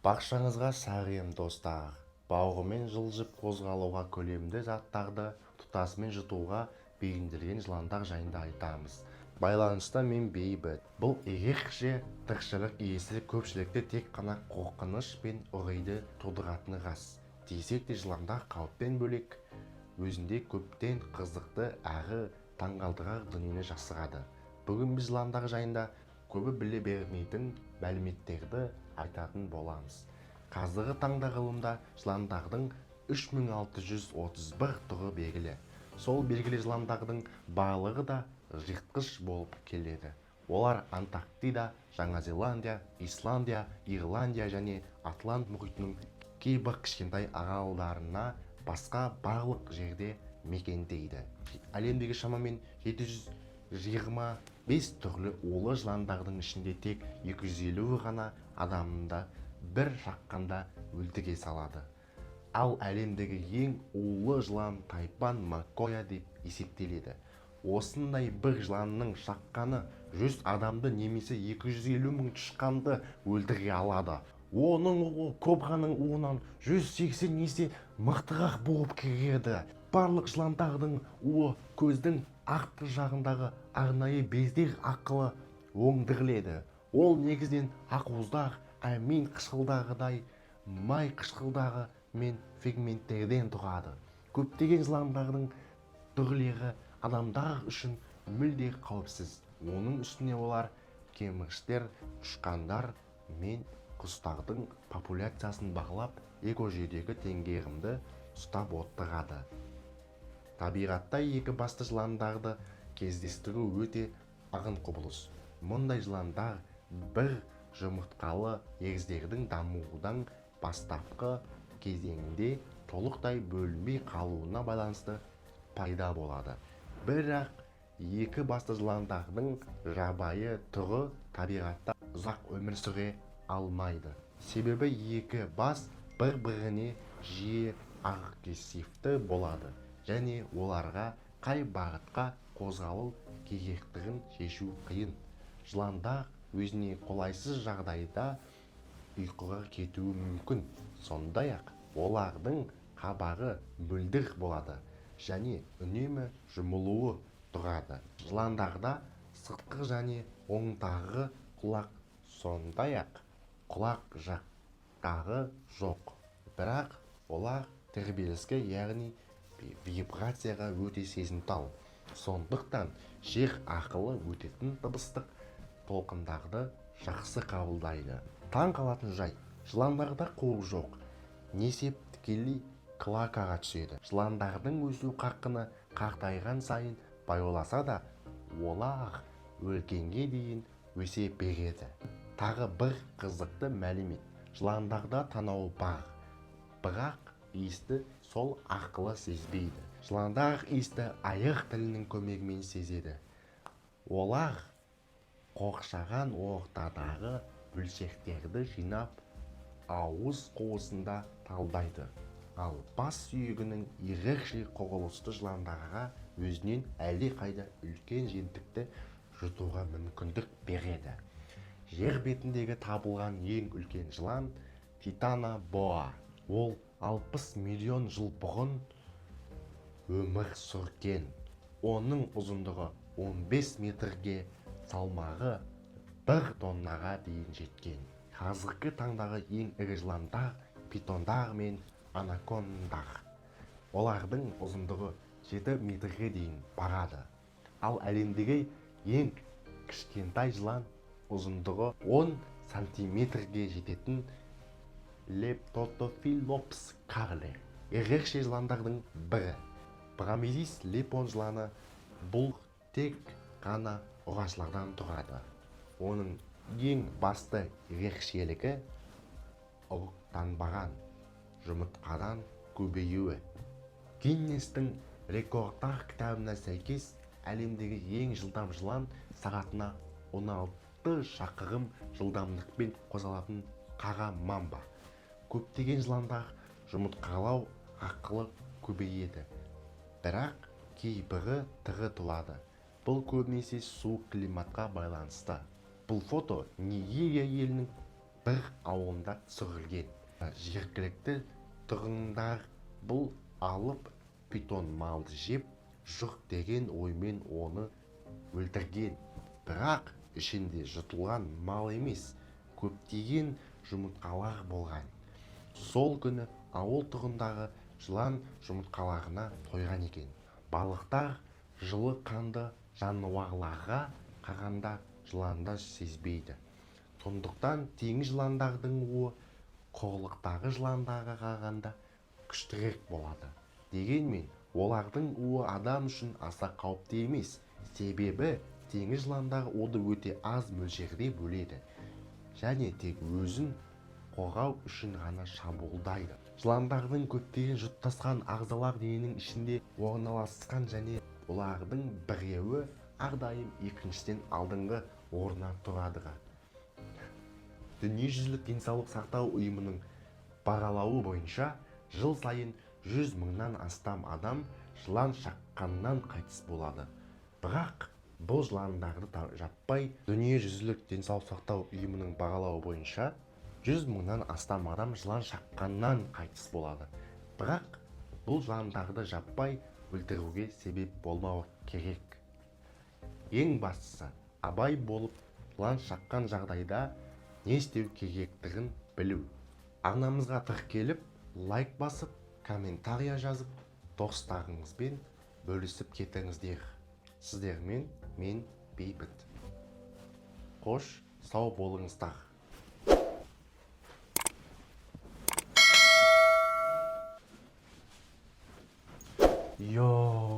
Баршаңызға сәлем, достар! Бауырымен жылжып қозғалуға, көлемді заттарды тұтасымен жұтуға бейімделген жыландар жайында айтамыз. Байланыста мен Бейбіт. Бұл ерекше тіршілік иесі көпшілікті тек қана қорқыныш пен үрейді тудыратыны рас. Десек те, жыландар қауіптен бөлек, өзінде көптен қызықты әрі таңғалдырар дүниені жасырады. Бүгін біз жыландар жайында көбі біле бермейтін мәліметтерді айтатын боламыз. Қазіргі таңда ғылымда жыландардың 3631 түрі белгілі. Сол белгілі жыландардың барлығы да жыртқыш болып келеді. Олар Антарктида, Жаңа Зеландия, Исландия, Ирландия және Атлант мұхитының кейбір кішкентай аралдарына басқа барлық жерде мекендейді. Әлемдегі шамамен 725 түрлі улы жыландардың ішінде тек 250 ғана адамды бір шаққанда өлтіре салады. Ал әлемдегі ең улы жылан тайпан макоя деп есептеледі. Осындай бір жыланның шаққаны 100 адамды немесе 250 мың тышқанды өлтіре алады. Оның уы кобраның уынан 180 есе мықтырақ болып келеді. Барлық жыландардың уы көздің артқы жағындағы арнайы бездер арқылы өндіріледі. Ол негізінен ақуыздар, амин қышқылдағыдай май қышқылдары мен ферменттерден тұрады. Көптеген жыландардың түрлері адамдар үшін мүлде қауіпсіз. Оның үстіне олар кеміргіштер, тышқандар мен құстардың популяциясын бақылап, экожүйедегі теңгерімді ұстап отырады. Табиғатта екі басты жыландарды кездестіру өте ағын құбылыс. Мұндай жыландар бір жұмыртқалы егіздердің дамудың бастапқы кезеңінде толықтай бөлінбей қалуына байланысты пайда болады. Бірақ екі басты жыландардың жабайы түрі табиғатта ұзақ өмір сүре алмайды. Себебі екі бас бір-біріне жиі агрессивті болады және оларға қай бағытқа қозғалу керектігін шешу қиын. Жыландар өзіне қолайсыз жағдайда ұйқыға кетуі мүмкін. Сондай-ақ олардың қабағы мөлдір болады және үнемі жұмулы тұрады. Жыландарда сыртқы және оңтағы құлақ, сондай-ақ құлақ жақтағы жоқ. Бірақ олар тербеліске, яғни вибрацияға өте сезімтал. Сондықтан жер арқылы өтетін дыбыстық толқындарды жақсы қабылдайды. Таң қалатын жайт: жыландарда қуық жоқ. Несеп тікелей клоакаға түседі. Жыландардың өсу қарқыны қартайған сайын баяуласа да, олар өлгенге дейін өсе береді. Тағы бір қызықты мәлімет: жыландарда танауы бар, бірақ иісті сол арқылы сезбейді. Жыландар иісті аяқ тілінің көмегімен сезеді. Олар қоршаған ортадағы бөлшектерді жинап, ауыз қуысында талдайды. Ал бас сүйегінің ерекше құрылысы жыландарға өзінен әлдеқайда үлкен жемтікті жұтуға мүмкіндік береді. Жер бетіндегі табылған ең үлкен жылан — титанобоа. Ол 60 миллион жыл бұрын өмір сүрген. Оның ұзындығы 15 метрге, салмағы 1 тоннаға дейін жеткен. Қазіргі таңдағы ең ірі жыландар — питондар мен анакондар. Олардың ұзындығы 7 метрге дейін барады. Ал әлемдегі ең кішкентай жылан — ұзындығы 10 сантиметрге жететін лептофилопс карле. Ерекше жыландардың бірі — Брамезис лепон жыланы. Бұл тек қана ұрғашылардан тұрады. Оның ең басты ерекшелігі — ұрықтанбаған жұмыртқадан көбеюі. Гиннестің рекордтар кітабына сәйкес, әлемдегі ең жылдам жылан — сағатына 16 шақырым жылдамдықпен қозғалатын қара мамба. Көптеген жыландар жұмыртқалау арқылы көбейеді, бірақ кейбірі тірі туады. Бұл көбінесе суық климатқа байланысты. Бұл фото Нигерия елінің бір ауылында түсірілген. Жергілікті тұрғындар бұл алып питон малды жеп жүр деген оймен оны өлтірген. Бірақ ішінде жұтылған мал емес, көптеген жұмыртқалар болған. Сол күні ауыл тұрғындары жылан жұмыртқаларына тойған екен. Балықтар жылы қанды жануарларға қарағанда жыланды сезбейді. Сондықтан теңіз жыландардың уы құрлықтағы жыландарға қарағанда күштірек болады. Дегенмен олардың уы адам үшін аса қауіпті емес. Себебі теңіз жыландары уды өте аз мөлшерде бөледі және тек өзін қорғау үшін ғана шабуылдайды. Жыландардың көптеген жұптасқан ағзалар дененің ішінде орналасқан және олардың біреуі әрдайым екіншісінен алдыңғы орында тұрады. Дүниежүзілік денсаулық сақтау ұйымының бағалауы бойынша, жыл сайын 100 мыңнан астам адам жылан шаққаннан қайтыс болады. Бірақ бұл жыландарды жаппай Дүниежүзілік денсаулық сақтау ұйымының бағалауы бойынша, 100 мыңнан астам адам жылан шаққаннан қайтыс болады. Бірақ бұл жыландарды жаппай өлтіруге себеп болмауы керек. Ең бастысы, абай болып, жылан шаққан жағдайда не істеу керектігін білу. Арнамызға тіркеліп, лайк басып, комментария жазып, достарыңызбен бөлісіп кетіңіздер. Сіздермен мен, Бейбіт. Қош, сау болыңыздар. Йо.